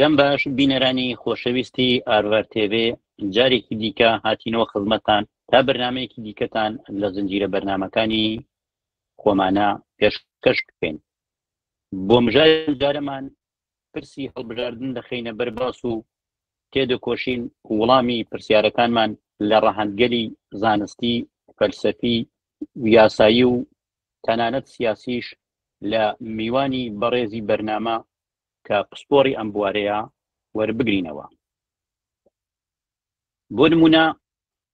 دەم باش بینەرانی خۆشەویستی ئارڤار تێڤێ، جارێکی دیکە هاتینەوە خزمەتتان تا بەرنامەیەکی دیکەتان لە زنجیرە بەرنامەکانی خۆمانە پێشکەش بکەین. بۆ مژاری ئەمجارەمان پرسی هەڵبژاردن دەخەینە بەر باس و تێدەکۆشین وڵامی پرسیارەکانمان لە ڕەهەندگەلی زانستی، فەلسەفی، یاسایی و تەنانەت سیاسیش لە میوانی بەڕێزی بەرنامە کە پسپۆڕی ئەم بوارەیە وەربگرینەوە. بۆ نمونە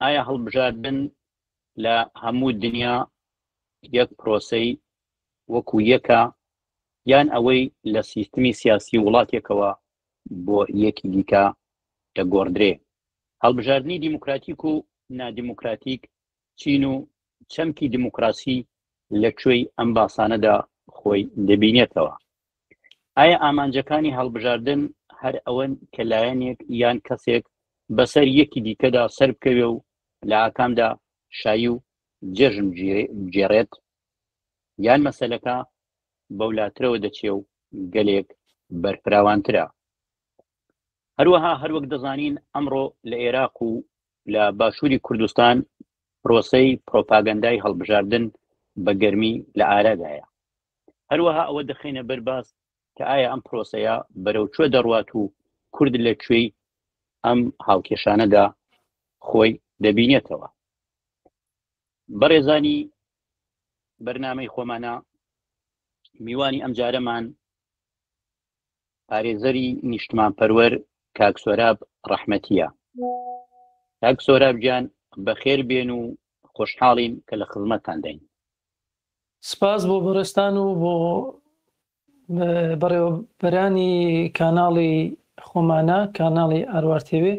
ئایا هەڵبژاردن لە هەموو دنیا یەک پرۆسەی وەکو یەکە یان ئەوەی لە سیستمی سیاسی وڵاتێکەوە بۆ یەکی دیکە دەگۆڕدرێ؟ هەڵبژاردنی دیموکراتیک و نادیموکراتیک چین و چەمکی دیموکراسی لە کوێی ئەم باسانەدا خۆی دەبینێتەوە؟ ئایا ئامانجەکانی هەڵبژاردن هەر ئەوەن کە لایەنێک یان کەسێک بەسەر یەکی دیکەدا سەربکەوێ و لە ئاکامدا شایی و جێژن بگێڕێت؟ یان مەسەلەکە بەولاترەوە دەچێ و گەلێک بەرفراوانترە؟ هەروەها هەروەک دەزانین ئەمڕۆ لە ئێراق و لە باشووری کوردستان پرۆسەی پرۆپاگەندای هەڵبژاردن بە گەرمی لە ئارادایە. هەروەها ئەوە دەخەینە بەر باس کە ئایا ئەم پرۆسەیە بەرەو کوێ دەڕوات و کورد لە کوێی ئەم هاوکێشانەدا خۆی دەبینێتەوە. بەڕێزانی بەرنامەی خۆمانە میوانی ئەمجارەمان پارێزەری نیشتمانپەروەر کاک سۆراب ڕەحمەتییە. کاک سۆراب گیان بەخێر بێن و خۆشحاڵین کە لە خزمەتتان داین. سپاس بۆ بەڕێزتان و بۆ بەڕێوەبەرانی کاناڵی خۆمانە، کاناڵی ئاروار تێوێ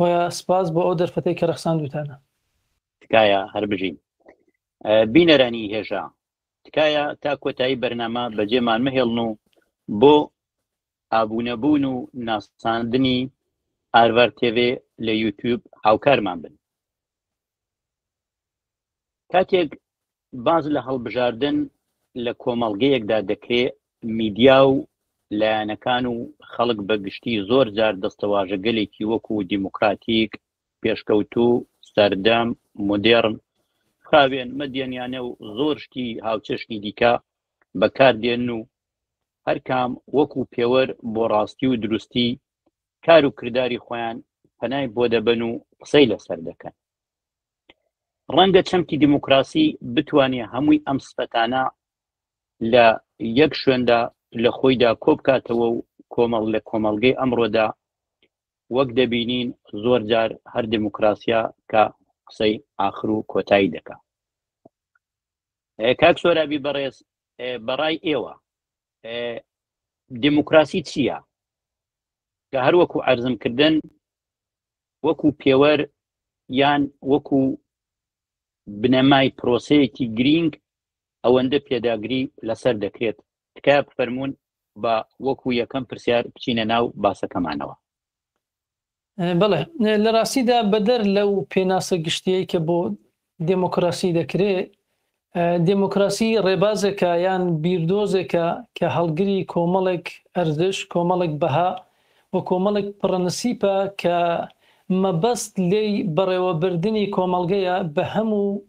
و سپاس بۆ ئەو دەرفەتەی کە ڕەخساندووتانە. تکایە هەر بژین. بینەرانی هێژا تکایە تا کۆتایی بەرنامە بەجێمان مەهێڵن و بۆ ئابوونەبوون و ناساندنی ئارڤار تێڤێ لە یوتیوب هاوکارمان بن. کاتێک باس لە هەڵبژاردن لە کۆمەڵگەیەکدا دەکرێ میدیا و لایەنەکان و خەڵک بە گشتی زۆر جار دەستەواژەگەلێکی وەکو دیموکراتیک، پێشکەوتوو، سەردەم، مۆدێڕن، خاوێن، مەدیەنیانە و زۆر شتی هاوچەشنی دیکە بەکار دێنن و هەر کام وەکوو پێوەر بۆ ڕاستی و دروستی کار و کرداری خۆیان پەنای بۆ دەبەن و قسەی لەسەر دەکەن. ڕەنگە چەمکی دیموکراسی بتوانێ هەمووی ئەم سفەتانە لە یەک شوێندا لە خۆیدا کۆبکاتەوە و کۆمەڵ لە کۆمەڵگەی ئەمڕۆدا وەک دەبینین زۆر جار هەر دموکراسیا کە قسەی ئاخر و کۆتایی دەکا. کاک سۆرابی بەڕێز بەڕای ئێوە دموکراسی چییە؟ کە هەر وەکو عەرزم کردن وەکو پێوەر یان وەکو بنەمای پرۆسەیەکی گرینگ ئەوەندە پێداگری لەسەر دەکرێت تکایە بفەرموون با وەکو یەکەم پرسیار بچینە ناو باسەکەمانەوە. بەڵێ، لە ڕاستیدا بەدەر لەو پێناسە گشتییەی کە بۆ دێمۆکراسی دەکرێ، دێمۆکراسی ڕێبازێکە یان بیردۆزێکە کە هەڵگری کۆمەڵێک ئەرزش، کۆمەڵێک بەها و کۆمەڵێک پڕەنسیپە کە مەبەست لێی بەڕێوەبردنی کۆمەڵگەیە بە هەموو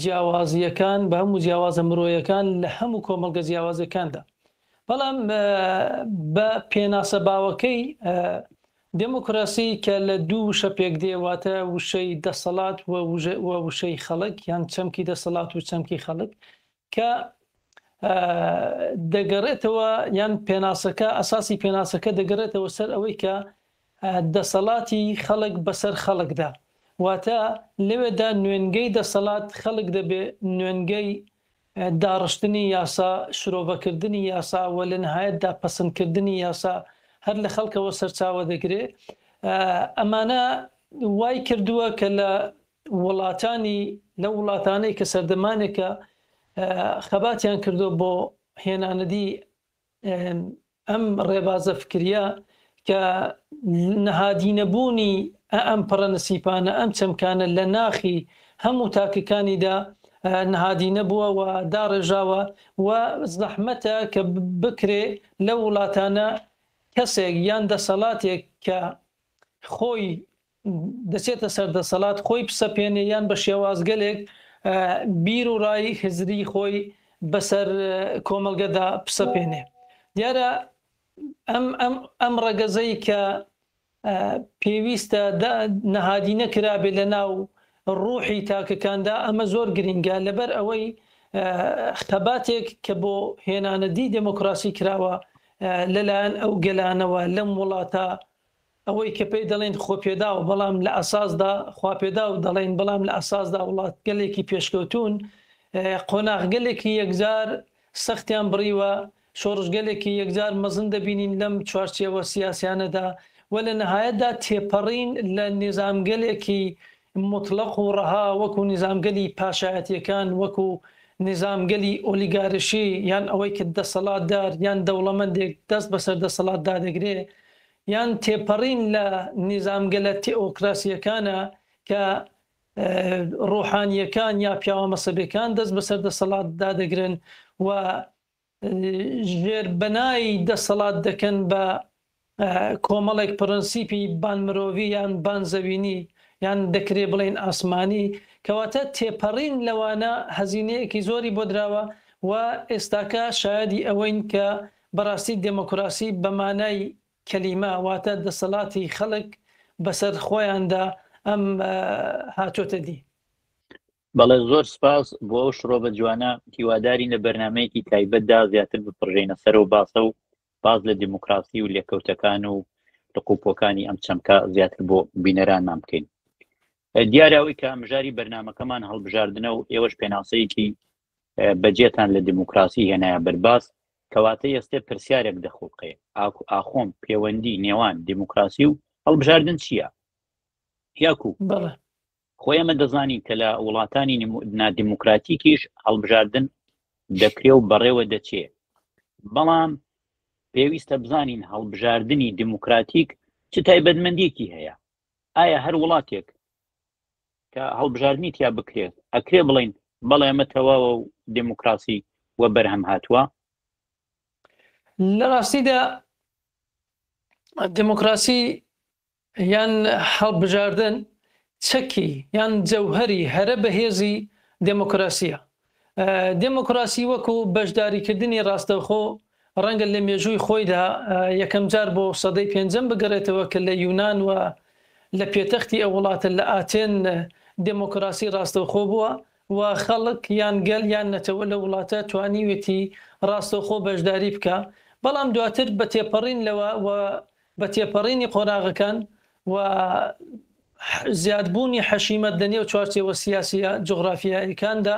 جیاوازییەکان، بە هەموو جیاوازە مرۆیەکان لە هەموو کۆمەڵگە جیاوازەکاندا. بەڵام بە پێناسە باوەکەی دێموکراسی کە لە دوو وشە پێکدێ واتە وشەی دەسەڵات و وشەی خەڵک یان چەمکی دەسەڵات و چەمکی خەڵک کە دەگەڕێتەوە یان پێناسەکە ئەساسی پێناسەکە دەگەڕێتەوە سەر ئەوەی کە دەسەڵاتی خەڵک بەسەر خەڵکدا واتە لەوێدا نوێنگەی دەسەڵات خەڵک دەبێ نوێنگەی داڕشتنی یاسا، شرۆڤەکردنی یاسا و لە نهایەتدا پەسندکردنی یاسا هەر لە خەڵکەوە سەرچاوە دەگرێ. ئەمانە وای کردووە کە لە وڵاتانی لەو وڵاتانەی کە سەردەمانێکە خەباتیان کردووە بۆ هێنانەدی ئەم ڕێبازە فکریە کە نەهادینەبوونی ئەم پڕەنسیپانە، ئەم چەمکانە لە ناخی هەموو تاکەکانیدا نەهادینە بووە و داڕێژاوە و زەحمەتە کە بکرێ لەو وڵاتانە. کەسێک یان دەسەڵاتێک کە خۆی دەچێتە سەر دەسەڵات خۆی بسەپێنێ یان بە شێوازگەلێک بیر و ڕای هزری خۆی بەسەر کۆمەڵگەدا بسەپێنێ. دیارە ئەم ئەم ئەم ڕەگەزەی کە پێویستە نەهادینە کرابێ لە ناو ڕوحی تاکەکاندا ئەمە زۆر گرینگە لەبەر ئەوەی خەباتێک کە بۆ هێنانەدی دێمۆکڕاسی کراوە لەلایەن ئەو گەلانەوە لەم وڵاتە ئەوەی کە پێی دەڵێن خۆپێداو بەڵام لە ئەساسدا خواپێداو دەڵێن بەڵام لە ئەساسدا وڵاتگەلێکی پێشکەوتوون قۆناغگەلێکی یەکجار سەختیان بڕیوە شۆڕشگەلێکی یەکجار مەزن دەبینین لەم چوارچێوە سیاسیانەدا و لە نەهایەتدا تێپەڕین لە نیزامگەلێکی موتڵەق و ڕەها وەکو نیزامگەلی پاشایەتیەکان وەکو نیزامگەلی ئۆلیگارشی یان ئەوەی کە دەسەڵاتدار یان دەوڵەمەندێک دەست بەسەر دەسەڵاتدا دەگرێ یان تێپەڕین لە نیزامگەلە تێئۆکراسیەکانە کە ڕۆحانیەکان یا پیاوە مەسەبێکان دەست بەسەر دەسەڵاتدا دەگرن و ژێربەنای دەسەڵات دەکەن بە کۆمەڵێک پرەنسیپی بانمرۆڤی یان بانزەوینی یان دەکرێ بڵێین ئاسمانی، کەواتە تێپەڕین لەوانە هەزینەیەکی زۆری بۆ دراوە و ئێستاکە شایەدی ئەوەین کە بەڕاستی دێمۆکراسی بە مانای کەلیمە واتە دەسەڵاتی خەڵک بەسەر خۆیاندا ئەم هاتۆتە دی. بەڵێ زۆر سپاس بۆ ئەو شڕۆڤە جوانە، هیوادارین لە بەرنامەیەکی تایبەتدا زیاتر بپڕژێینە سەر ئەو باسە و باس لە دیموکراسی و لێکەوتەکان و لقوپۆکانی ئەم چەمکە زیاتر بۆ بینەرانمان بکەین. دیارە ئەوەی کە مژاری بەرنامەکەمان هەڵبژاردنە و ئێوەش پێناسەیەکی بەجێتان لە دیموکراسی هێنایە بەرباس، کەواتە ئێستێ پرسیارێک دەخوڵقێ، ئاخۆم پێوەندی نێوان دیموکراسی و هەڵبژاردن چییە؟ یاکو بەڵێ. خۆ ئێمە دەزانین کە لە وڵاتانی نادیموکراتیکیش هەڵبژاردن دەکرێ و بەڕێوە دەچێ، بەڵام پێویستە بزانین هەڵبژاردنی دیموکراتیک چ تایبەتمەندیەکی هەیە؟ ئایا هەر وڵاتێک کە هەڵبژاردنی تیا بکرێت ئەکرێ بڵین بەڵێ ئەمە تەواوە و دموکراسی و بەرهەم هاتووە؟ لە ڕاستیدا دموکراسی یان هەڵبژاردن چەکی یان جەوهەری هەرە بەهێزی دێمۆکراسییە. دێمۆکراسی وەکو بەشداریکردنی ڕاستەوخۆ ڕەنگە لە مێژووی خۆیدا یەکەمجار بۆ سەدەی پێنجەم بگەڕێتەوە کە لە یونان و لە پێتەختی ئەو وڵاتە لە ئاتێن دێمۆکراسی ڕاستەوخۆ بووە و خەڵک یان گەل یان نەتەوە لەو وڵاتە توانیوێتی ڕاستەوخۆ بەشداری بکا بەڵام دواتر بە تێپەڕین لەوە و بە تێپەڕینی قۆناغەکان و زیادبوونی حەشیمەت لە نێو چوارچێوە سیاسییە جوغرافیاییەکاندا،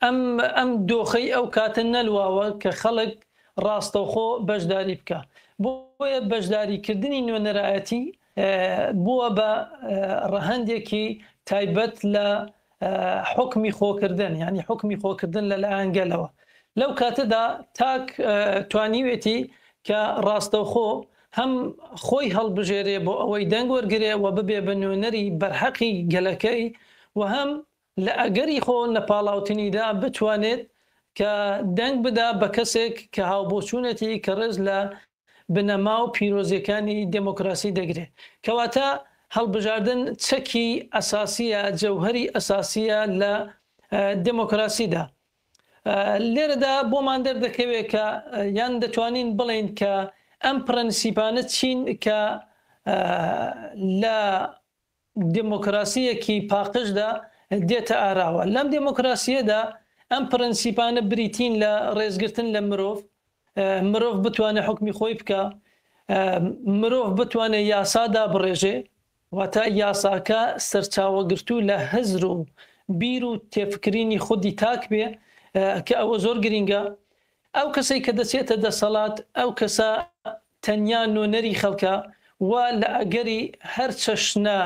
ئەم ئەم دۆخەی ئەو کاتە نەلواوە کە خەڵک ڕاستەوخۆ بەشداری بکا. بۆیە بەشداریکردنی نوێنەرایەتی بووە بە ڕەهەندێکی تایبەت لە حوکمی خۆکردن، یانی حوکمی خۆکردن لە لایەن گەلەوە. لەو کاتەدا تاک توانیوێتی کە ڕاستەوخۆ هەم خۆی هەڵبژێرێ بۆ ئەوەی دەنگ وەرگرێ و ببێ بە نوێنەری بەرحەقی گەلەکەی و هەم لە ئەگەری خۆ نەپاڵاوتنیدا بتوانێت کە دەنگ بدا بە کەسێک کە هاوبۆچوونێتی کە ڕێز لە بنەما و پیرۆزیەکانی دێمۆکراسی دەگرێ. کەواتە هەڵبژاردن چەکی ئەساسیە، جەوهەری ئەساسیە لە دێمۆکراسیدا. لێرەدا بۆمان دەردەکەوێ کە یان دەتوانین بڵێین کە ئەم پرەنسیپانە چین کە لە دێمۆکراسییەکی پاقژدا دێتە ئاراوە. لەم دێمۆکراسییەدا ئەم پرەنسیپانە بریتین لە ڕێزگرتن لە مرۆڤ، مرۆڤ بتوانێ حوکمی خۆی بکا، مرۆڤ بتوانێ یاسا دابڕێژێ، واتە یاساکە سەرچاوەگرتوو لە هزر و بیر و تێفکرینی خودی تاک بێ کە ئەوە زۆر گرینگە. ئەو کەسەی کە دەچێتە دەسەڵات، ئەو کەسە تەنیا نۆنەری خەڵکە و لە ئەگەری هەر چەشنە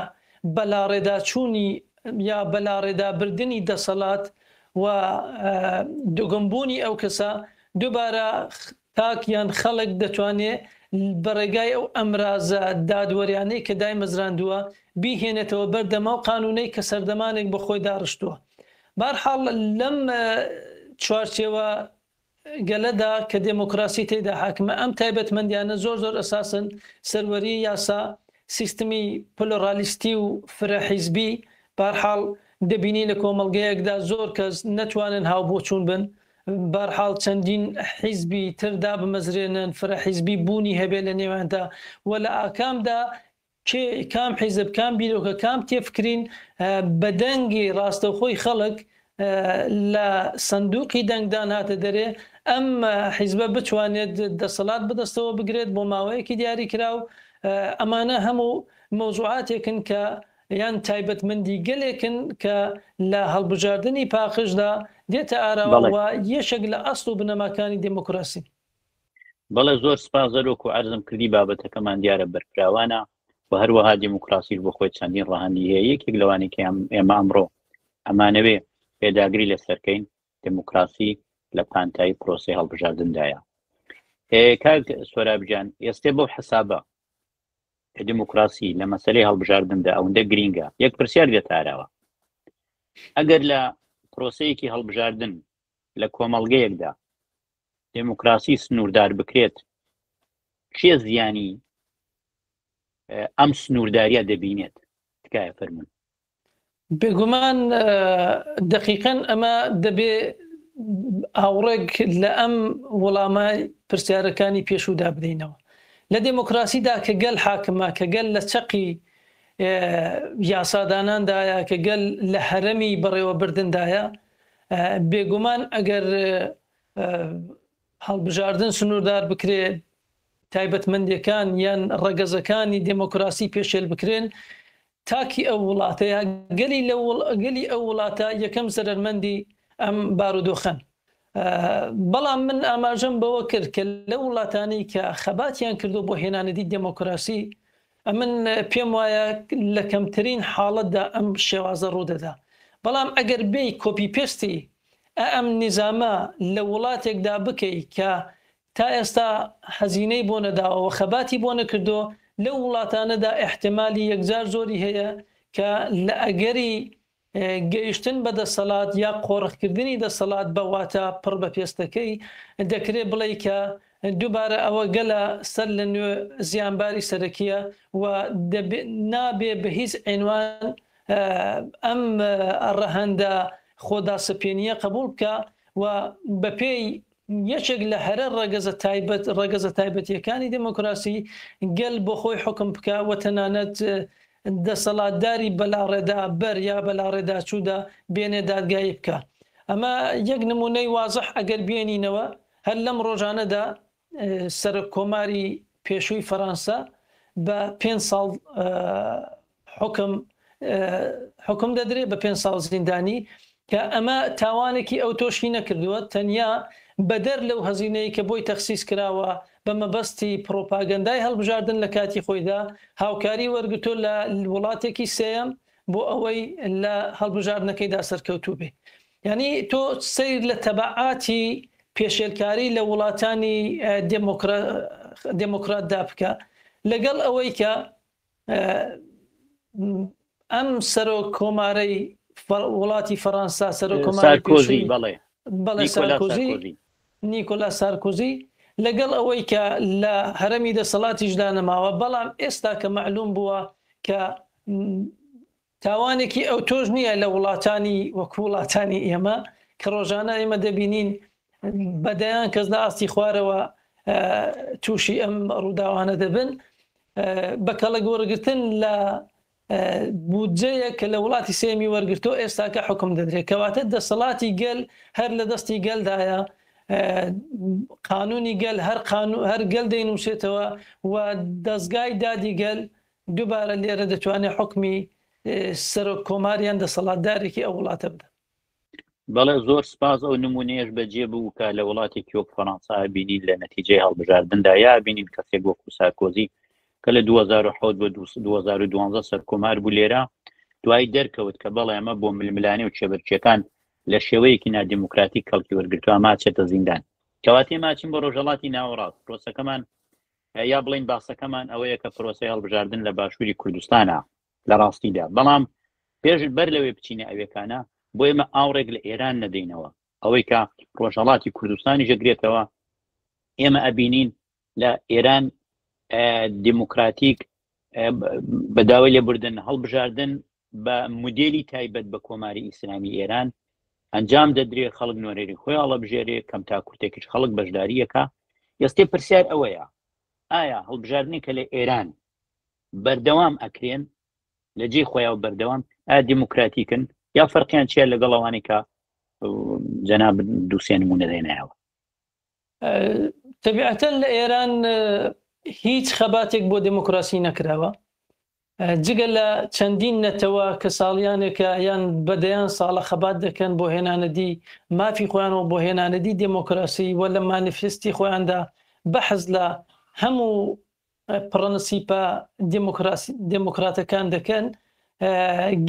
بەلاڕێداچوونی یا بەلاڕێدابردنی دەسەڵات و دوگمبوونی ئەو کەسە، دووبارە تاک یان خەڵک دەتوانێ بە ڕێگای ئەو ئەمرازە دادوەریانەی کە دایمەزراندووە بیهێنێتەوە بەر دەم ئەو قانوونەی کە سەردەمانێک بە خۆی داڕشتووە. بەهەرحاڵ لەم چوارچێوە. گەلەدا کە دێمۆکراسی تێیدا حاکمە ئەم تایبەتمەندیانە زۆر زۆر ئەساسن، سەروەریی یاسا، سیستمی پلۆرالیستی و فرە حیزبی، بەهەرحاڵ دەبینی لە کۆمەڵگەیەکدا زۆر کەس نەتوانن هاوبۆچوون بن، بەهەرحاڵ چەندین حیزبی تر دابمەزرێنن، فرە حیزبی بوونی هەبێ لە نێویاندا و لە ئاکامدا کێ، کام حیزب، کام بیرۆکە، کام تێفکرین بە دەنگی ڕاستەوخۆی خەڵک لە سندوقی دەنگدان هاتە دەرێ، ئەم حیزبە بتوانێت دەسەڵات بەدەستەوە بگرێت بۆ ماوەیەکی دیاریکراو، ئەمانە هەموو مەوزوعاتێکن کە یان تایبەتمەندی گەلێکن کە لە هەڵبژاردنی پاقژدا دێتە ئاراوە و یەکێک لە ئەسڵ و بنەماکانی دێموکراسین. بەڵێ زۆر سپاس زۆر وەکو عەرزم کردی بابەتەکەمان دیارە بەرفراوانە و هەروەها دیموکراسیش بۆ خۆی چەندین ڕەهەندی هەیە یەکێک لەوانەی کە ئێمە ئەمڕۆ ئەمانەوێ پێداگری لەسەرکەین دموکراسی لە پانتایی پرۆسی هەڵبژاردندایە کاک سۆرابجان ئێستێ بەو حەسابە کە دموکراسی لە مەسلەی هەڵبژاردندا ئەوەندە گرینگە یەک پرسیار دێتە ئاراوە ئەگەر لە پرۆسەیەکی هەڵبژاردن لە کۆمەڵگەیەکدا دێموکراسی سنووردار بکرێت کێ زیانی ئەم سنوورداریە دەبینێت تکایە فەرمونون بێگومان دەقیقەن ئەمە دەبێ ئاوڕێک لە ئەم وەڵامە پرسیارەکانی پێشوودا بدەینەوە لە دێموکراسیدا کە گەل حاکمە کە گەل لە چەقی یاساداناندایە کە گەل لە هەرەمی بەڕێوەبردندایە بێگومان ئەگەر هەڵبژاردن سنووردار بکرێ، تایبەتمەندییەکان یان ڕەگەزەکانی دێمۆکراسی پێشێل بکرێن، تاکی ئەو وڵاتە یا گەلی لەو گەلی ئەو وڵاتە یەکەم زەرەرمەندی ئەم بارودۆخەن. بەڵام من ئاماژەم بەوە کرد کە لەو وڵاتانەی کە خەباتیان کردووە بۆ هێنانەدی دێمۆکراسی، ئەمن پێم وایە لە کەمترین حاڵەتدا ئەم شێوازە ڕوودەدا. بەڵام ئەگەر بێی کۆپی پێستی ئەم نیزامە لە وڵاتێکدا بکەی کە تا ئێستا هەزینەی بۆ نەداوە و خەباتی بۆ نەکردووە، لەو وڵاتانەدا ئیحتیمالی یەکجار زۆری هەیە کە لە ئەگەری گەیشتن بە دەسەڵات یا قۆرخکردنی دەسەڵات بە واتا پڕ بە پێستەکەی، دەکرێ بڵێی کە دووبارە ئەوە گەلە سەر لە نوێ زیانباری سەرەکییە و دەبێ نابێ بە هیچ عینوان ئەم ڕەهەندە خۆداسەپێنییە قەبووڵ بکا و بە پێی یەکێک لە هەرە ڕەگەزە تایبەت ڕەگەزە تایبەتییەکانی دێمۆکراسی گەل بۆ خۆی حوکم بکا و تەنانەت دەسەڵاتداری بەلاڕێدا بەر یا بەلاڕێداچوودا بێنێ دادگایی بکا. ئەمە یەک نموونەی وازح ئەگەر بێنینەوە هەر لەم ڕۆژانەدا سەرۆک کۆماری پێشووی فەرانسە بە پێنج ساڵ حوکم حوکم دەدرێ بە پێنج ساڵ زیندانی کە ئەمە تاوانێکی ئەوتۆشی نەکردووە تەنیا بەدەر لەو هەزینەی کە بۆی تەخسیس کراوە بە مەبەستی پڕۆپاگەندای هەڵبژاردن لە کاتی خۆیدا هاوکاری وەرگرتووە لە وڵاتێکی سێیەم بۆ ئەوەی لە هەڵبژاردنەکەیدا سەرکەوتوو بێ یانی تۆ سەیر لە تەبعاتی پێشێلکاری لە وڵاتانی دێمۆکراتدا بکە لەگەڵ ئەوەی کە ئەم سەرۆک کۆمارەی وڵاتی فەڕەنسا سەرۆک کۆماری پێشووی بەڵێ بەڵێ سارکۆزی نیکۆلا سارکۆزی لەگەڵ ئەوەی کە لە هەرەمی دەسەڵاتیشدا نەماوە بەڵام ئێستا کە مەعلوم بووە کە تاوانێکی ئەوتۆش نییە لە وڵاتانی وەکو وڵاتانی ئێمە کە ڕۆژانە ئێمە دەبینین بە دەیان کەس لە ئاستی خوارەوە تووشی ئەم ڕووداوانە دەبن بە کەڵک وەرگتن لە بودجەیە کە لە وڵاتی سێمی وەرگرتۆ ئێستاکە حکم دەدرێت کەواتە دەسەڵاتی گەل هەر لە دەستی گەلدایە قانونی گەل هەر قانون هەر گەل دەینووسێتەوە و دەستگای دادی گەل دووبارە لێرە دەتوانێت حکمی سەرۆک کۆمار یان دەسەڵاتدارێکی ئەو وڵاتە بدە. بەڵێ زۆر سپاس ئەو نمونەیەش بەجێ بوو کە لە وڵاتێکی وەک فەرەنسا بینین لە نەتیجەی هەڵبژاردندا یا بینین کەسێک وەکو سارکۆزی کە لە 2007 بۆ 2012 سەرکۆمار بوو لێرە دوای دەرکەوت کە بەڵێ ئەمە بۆ ململانێ و کێبەرکێکان لە شێوەیەکی نادیموکراتی کەڵکی وەرگرتووە ماچێتە زیندان کەواتێ ماچین بۆ ڕۆژهەڵاتی ناوەڕاست پرۆسەکەمان یا بڵین باسەکەمان ئەوەیە کە پرۆسەی هەڵبژاردن لە باشووری کوردستانە لە ڕاستیدا بەڵام پێش بەر لەوێ بچینە ئەوێکانە بۆ ئێمە ئاوڕێک لە ئێران نەدەینەوە. ئەوەی کە ڕۆژهڵاتی کوردستانی ژەگرێتەوە ئێمە ئەبینین لە ئێران دیموکراتیک بە داوای لێبوردن هەڵبژاردن بە مودێلی تایبەت بە کۆماری ئیسلامی ئێران ئەنجام دەدرێ خەڵک نوێنەری خۆی هەڵەبژێرێ کەم تا کورتێکیش خەڵک بەشداریەکە ئێستێ پرسیار ئەوەیە ئایا هەڵبژاردنی کە لە ئێران بەردەوام ئەکرێن لە جێی خۆیان و بەردەوام ئایا دیموکراتیکن یا فەرقیان چیە لەگەڵ ئەوانەی کە جەناب دووسێ نمونە دێنایەوە؟ تەبیعەتەن لە ئێران هیچ خەباتێک بۆ دێموکراسی نەکراوە. جگە لە چەندین نەتەوە کە ساڵیانێکە یان بە دەیان ساڵە خەبات دەکەن بۆ هێنانەدی مافی خۆیان و بۆ هێنانەدی دێموکراسی و لە مانیفستی خۆیاندا بەحس لە هەموو پڕەنسیپە دێموکراتەکان دەکەن،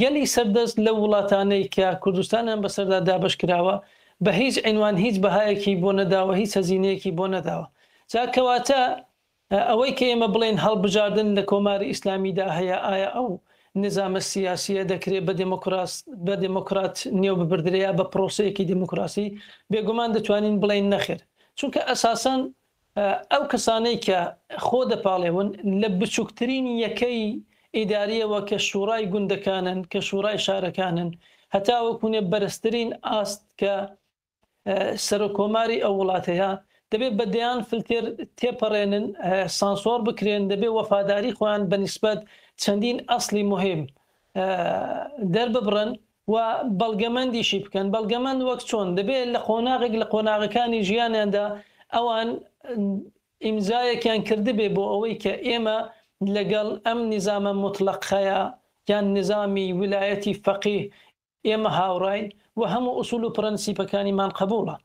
گەلی سەردەست لەو وڵاتانەی کە کوردستانیان بەسەردا دابەش کراوە بە هیچ عینوان هیچ بەهایەکی بۆ نەداوە، هیچ هەزینەیەکی بۆ نەداوە. جا کەواتە ئەوەی کە ئێمە بڵێین هەڵبژاردن لە کۆماری ئیسلامیدا هەیە، ئایا ئەو نیزامە سیاسییە دەکرێ بە دێموکراس بە دێموکرات نێو ببردرێ یا بە پڕۆسەیەکی دێموکراسی؟ بێگومان دەتوانین بڵێین نەخێر. چونکە ئەساسەن ئەو کەسانەی کە خۆ دەپاڵێون لە بچووکترین یەکەی ئیدارییەوە کە شوڕای گوندەکانن، کە شوڕای شارەکانن، هەتاوەکوونێ بەرزترین ئاست کە سەرۆک کۆماری ئەو وڵاتەیە، دەبێ بە دەیان فلتێر تێپەڕێنن، سانسۆڕ بکرێن، دەبێ وەفاداری خۆیان بە نیسبەت چەندین ئەسڵی موهیم دەرببڕن و بەڵگەمەندیشی بکەن، بەڵگەمەند وەک چۆن؟ دەبێ لە قۆناغێک لە قۆناغەکانی ژیانیاندا ئەوان ئیمزایەکیان کردبێ بۆ ئەوەی کە ئێمە لەگەڵ ئەم نیزامە موتڵەقەیە یان نیزامی ویلایەتی فەقیه ئێمە هاوڕاین و هەموو ئوسول و پرەنسیپەکانیمان قەبوڵە.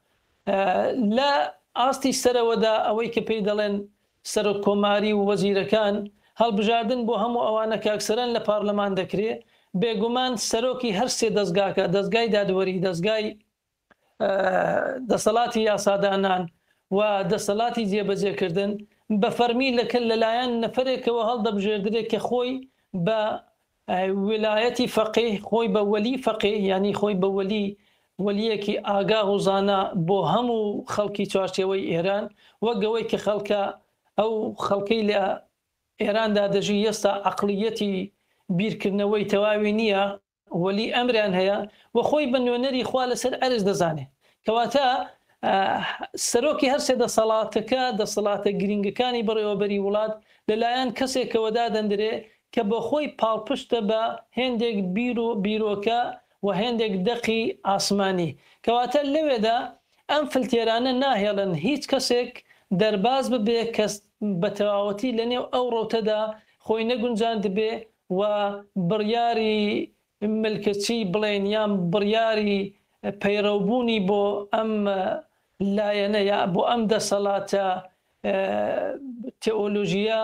لە ئاستی سەرەوەدا ئەوەی کە پێی دەڵێن سەرۆک کۆماری و وەزیرەکان، هەڵبژاردن بۆ هەموو ئەوانە کە ئەکسەرەن لە پارلەمان دەکرێ، بێگومان سەرۆکی هەر سێ دەزگاکە، دەزگای دادوەری، دەزگای دەسەڵاتی یاسادانان و دەسەڵاتی جێبەجێکردن، بە فەرمی لەلایەن نەفەرێکەوە هەڵدەبژێردرێ کە خۆی بە ویلایەتی فەقیه خۆی بە وەلی فەقیه یانی خۆی بە وەلی وەلیەکی ئاگاه و زانا بۆ هەموو خەڵکی چوارچێوەی ئێران وەک ئەوەی کە خەڵکە ئەو خەڵکەی لە ئێراندا دەژی ئێستا عەقڵیەتی بیرکردنەوەی تەواوی نییە وەلی ئەمریان هەیە و خۆی بە نوێنەری خوا لەسەر ئەرز دەزانێ کەواتە سەرۆکی هەرسێ دەسەڵاتەکە، دەسەڵاتە گرینگەکانی بەڕێوەبەری وڵات لەلایەن کەسێکەوە دادەندرێ کە بۆخۆی پاڵپشتە بە هێندێک بیر و بیرۆکە و هێندێک دەقی ئاسمانی. کەواتە لەوێدا ئەم فلتێرانە ناهێڵن هیچ کەسێک دەرباز ببێ کە بە تەواوەتی لەنێو ئەو ڕەوتەدا خۆی نەگونجاندبێ و بڕیاری ملکەچی بڵێین یان بڕیاری پەیڕەوبوونی بۆ ئەم لایەنە یا بۆ ئەم دەسەڵاتە تئۆلۆژییە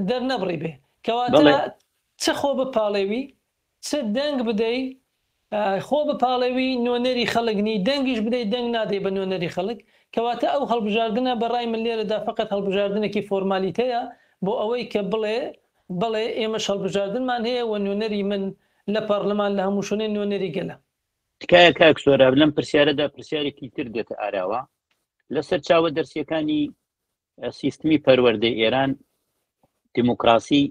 دەرنەبڕیبێ. کەواتە چ خۆ بپاڵێوی، چ دەنگ بدەی، خۆ بپاڵێوی نوێنەری خەڵک نی، دەنگیش بدەی دەنگ نادەی بە نوێنەری خەڵک. کەواتە ئەو هەڵبژاردنە بە ڕای من لێرەدا فەقەت هەڵبژاردنێکی فۆرمالیتەیە بۆ ئەوەی کە بڵێ بەڵێ ئێمەش هەڵبژاردنمان هەیە و نوێنەری من لە پەڕلەمان لە هەموو شوێنێ نوێنەری گەلە. تکایە کاک سۆراب لەم پرسیارەدا پرسیارێکی تر دێتە ئاراوە لە سەرچاوە دەرسیەکانی سیستمی پەروەردەی ئێران دیموکراسی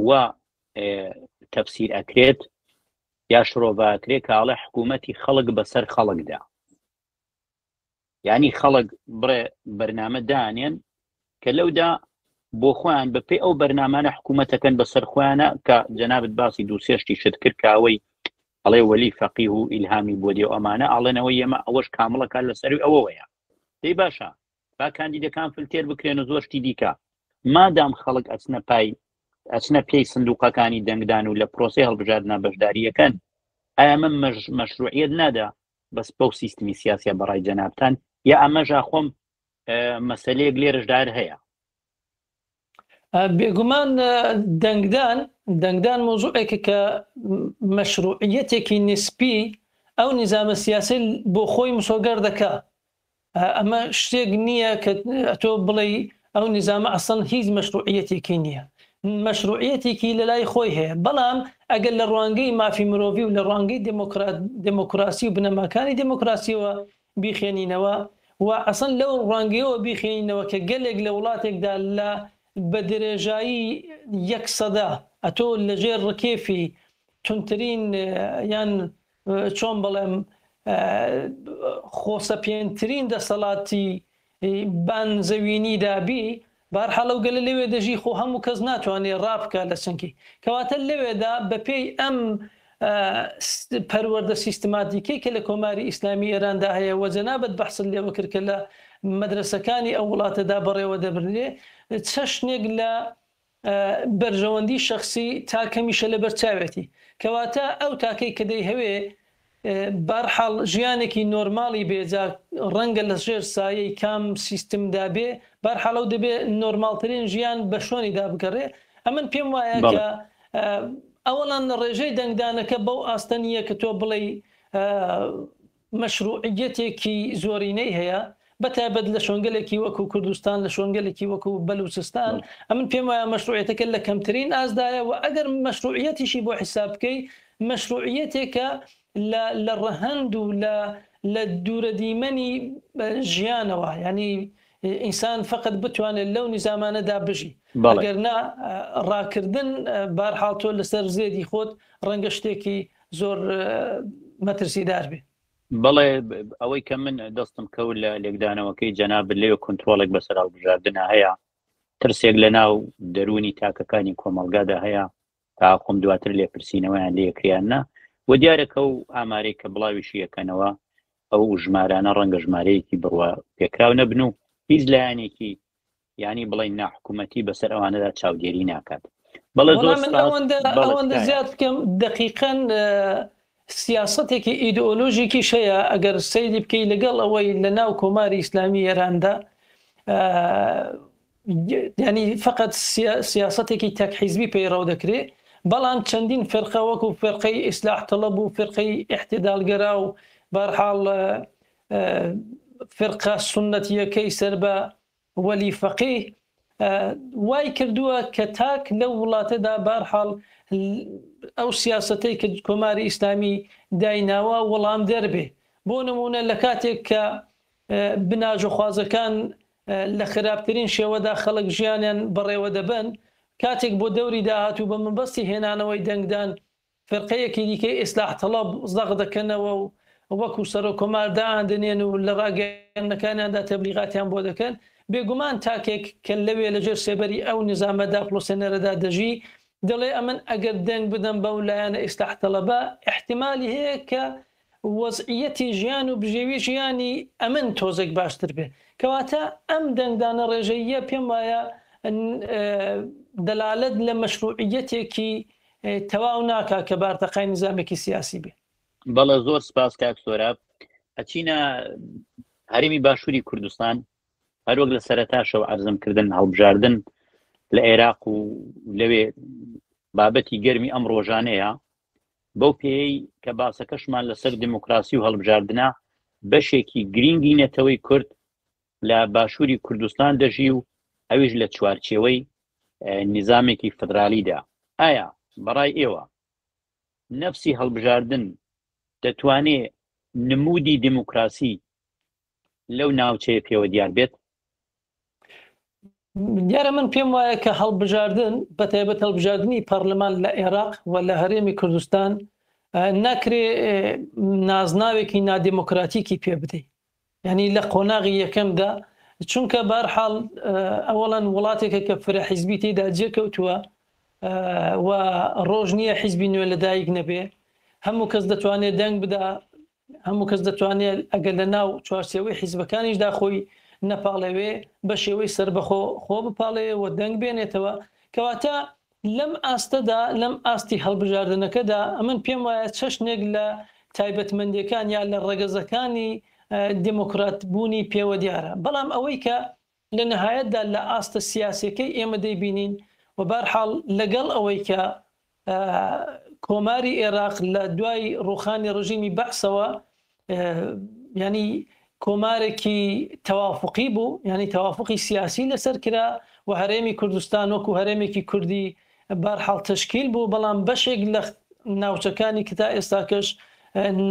و تەفسیر ئەکرێت یا شرۆڤە ئەکرێت کاڵێ حکوومەتی خەڵک بەسەر خەڵکدا یانی خەڵک بڕێ بەرنامە دانێن کە لەودا بۆ خۆیان بە پێی ئەو بەرنامانە حکوومەتەکەن بەسەر خۆیانە کە جەنابت باسی دوو سێشتی شت کرد کاوەی ئەڵێ وەلی فەقیه و ئیلهامی بۆ دێ و ئەمانە ئاڵێنەوە ئێمە ئەوەش کامڵەکان لەسەروی ئەوەوەیە دەی باشە با کاندیدەکان فلتێر بکرێن و زۆر شتی دیکە مادام خەڵک ئەچنە پای ئەچنە پێی سندوقەکانی دەنگدان و لە پرۆسی هەڵبژاردنە بەشداریەکەن ئایا من مەشروعیت نادا بەس بەو سیستمی سیاسیە بەڕای جەنابتان یا ئەمەژا خۆم مەسلەیەک لێرەشدار هەیە؟ بێگومان دەنگدان دەنگدان مۆزوعێکە کە مەشروعیەتێکی نسبی ئەو نیزامە سیاسی بۆ خۆی مسۆگەر دەکا ئەمە شتێک نییە کە تۆ بڵێی ئەو نیزامە ئەسڵەن هیچ مەشروعیەتێکی نییە. مەشروعیەتێکی لەلای خۆی هەیە، بەڵام ئەگەر لە ڕوانگەی مافی مرۆڤی و لە ڕوانگەی دێمۆکراسی و بنەماکانی دێمۆکراسیەوە بیخوێنینەوە و ئەسڵەن لەو ڕوانگەیەوە بیخوێنینەوە کە گەلێک لە وڵاتێکدا لە بە درێژایی یەک سەدە ئەتۆ لە ژێر ڕکێفی توندترین یان چۆن بڵێم خۆسەپێنترین دەسەڵاتی بان زەوینیدا بی، بەهەرحاڵ ئەو گەلە لەوێ دەژی خۆ هەموو کەس ناتوانێ ڕابکا لە چنگی. کەواتە لەوێدا بە پێی ئەم پەروەردە سیستماتیکەی کە لە کۆماری ئیسلامی ئێراندا هەیە و جەنابت بەحست لێوە کرد کە لە مەدرەسەکانی ئەو وڵاتەدا بەڕێوە دەبردرێ چەشنێک لە بەرژەوەندی شەخسی تاک هەمیشە لەبەر چاوێتی. کەواتە ئەو تاکەی کە دەیهەوێ بەرحاڵ ژیانێکی نۆرماڵی بێ جا ڕەنگە لە ژێر سایەی کام سیستمدا بێ بەرحاڵ ئەو دەبێ نۆرماڵترین ژیان بە شۆنیدا بگەڕێ. ئەمن پێم وایە کە ئەوەڵان ڕێژەی دەنگدانەکە بەو ئاستە نییە کە تۆ بڵێی مەشروعیەتێکی زۆرینەی هەیە، بەتایبەت لە شۆنگەلێکی وەکو کوردستان، لە شۆنگەلێکی وەکو بەلوچستان، ئەمن پێم وایە مەشروعیەتەکە لە کەمترین ئاستدایە و ئەگەر مەشروعیەتیشی بۆ حیساب بکەی، مەشروعیەتێکە لە لە ڕەهەند و لە لە دوورەدیمەنی ژیانەوە، یانی ئینسان فەقەت بتوانێت لەو نیزامانەدا بژی، ئەگەر نا ڕاکردن بارحاڵ تۆ لەسەر زێدی خۆت ڕەنگە شتێکی زۆر مەترسیدار بێ. بەڵێ ئەوەی کە من دەستم کەوت لە لێکدانەوەکەی جەنابت لەوێ کۆنترۆڵێک بەسەر هەڵبژاردنە هەیە، ترسێک لە ناو دەروونی تاکەکانی کۆمەڵگادا هەیە تا خۆم دواتر لێپرسینەوەیان لێکریان نا و دیارە کە و ئامارەی کە بڵاویشی یەکەنەوە ئەو ژمارانە ڕەنگە ژمارەیەکی بڕوا پێکراو نەبن و هیچ لایەنێکی یانی بڵێین ناحکومەتی بەسەر ئەوانەدا چاودێری ناکات. بەڵێ زۆر من سپاس. ئەوەندە بەڵێ ئەوەندە تکایە. زیاد بکەم دەقیقەن سیاسەتێکی ئیدئۆلۆژیکیش هەیە ئەگەر سەیری بکەی لەگەڵ ئەوەی لە ناو کۆماری ئیسلامی ئێراندا یانی فقط سیاسەتێکی تەک حیزبی پەیڕەو دەکرێ بەڵام چەندین فرقە وەکو فرقەی ئیسلاح تەڵەب و فرقەی ئیعتدالگەرا و بەرحاڵ فرقە سوننەتییەکەی سەر بە وەلی فەقیه وای کردووە کە تاک لەو وڵاتەدا بارحاڵ ئەو سیاسەتەی کە کۆماری ئیسلامی دایناوە وەڵامدەر بێ. بۆ نموونە لە کاتێک کە بناژۆخوازەکان لە خراپترین شێوەدا خەڵک ژیانیان بەڕێوە دەبەن، کاتێک بۆ دەوری داهاتوو بە مەبەستی هێنانەوەی دەنگدان فیرقەیەکی دیکەی ئیسلاح تەڵەب زەق دەکەنەوە و وەکو سەرۆک کۆمار دایاندەنێن و لە ڕاگەیاندنەکانیاندا تەبلیغاتیان بۆ دەکەن، بێگومان تاکێک کە لەوێ لەژێر سێبەری ئەو نیزامە داپڵۆسێنەرەدا دەژی دەڵێ ئەمن ئەگەر دەنگ بدەم بەو لایەنە ئیسلاح تەڵەبە ئیحتیمالی هەیە کە وەزعیەتی ژیان و بژێوی ژیانی ئەمن تۆزێک باشتر بێ. کەواتە ئەم دەنگدانە ڕێژەییە پێم وایە دەلالەت لە مەشروعیەتێکی تەواو ناکا کە بارتەقای نیزامێکی سیاسی بێ. بەڵێ زۆر سپاس کاک سۆراب. ئەچینە هەرێمی باشووری کوردستان هەروەک لە سەرەتاشەوە عەرزم کردن هەڵبژاردن لە عێراق و لەوێ بابەتی گەرمی ئەم ڕۆژانەیە بەو پێیەی کە باسەکەشمان لەسەر دموکراسی و هەڵبژاردنە بەشێکی گرینگی نەتەوەی کورد لە باشووری کوردستان دەژی و ئەویش لە چوارچێوەی نیزامێکی فدرالیدا ئایا بەڕای ئێوە نەفسی هەڵبژاردن دەتوانێ نمودی دموکراسی لەو ناوچەیە پێوە دیار بێت؟ دیارە من پێم وایە کە هەڵبژاردن بە تایبەت هەڵبژاردنی پەرلەمان لە عێراق و لە هەرێمی کوردستان ناکرێ نازناوێکی نادێمۆکراتیکی پێ بدەی یعنی لە قۆناغی یەکەمدا چونکە بارحاڵ ئەوەڵەن وڵاتێکە کە فرە حیزبی تێدا جێکەوتووە و ڕۆژ نییە حیزبی نوێ لەدایک نەبێ هەموو کەس دەتوانێت دەنگ بدا هەموو کەس دەتوانێت ئەگەر لە ناو چوارچێوەی حیزبەکانیشدا خۆی نەپاڵێوێ بە شێوەی سەربەخۆ خۆ بپاڵێوێ و دەنگ بێنێتەوە کەواتە لەم ئاستەدا لەم ئاستی هەڵبژاردنەکەدا ئەمن پێم وایە چەشنێک لە تایبەتمەندیەکان یا لە ڕەگەزەکانی دێمۆکرات بوونی پێوە دیارە بەڵام ئەوەی کە لە نەهایەتدا لە ئاستە سیاسیەکەی ئێمە دەیبینین و بارحاڵ لەگەڵ ئەوەی کە کۆماری ئێراق لە دوای ڕووخانی ڕژیمی بەعسەوە ینی کۆمارێکی تەوافقی بوو ینی تەوافقی سیاسی لەسەر کرا و و هەرێمی کوردستان وەکو هەرێمێکی کوردی بەرحاڵ تەشکیل بوو، بەڵام بەشێک لە ناوچەکانی کە تا ئێستاکەش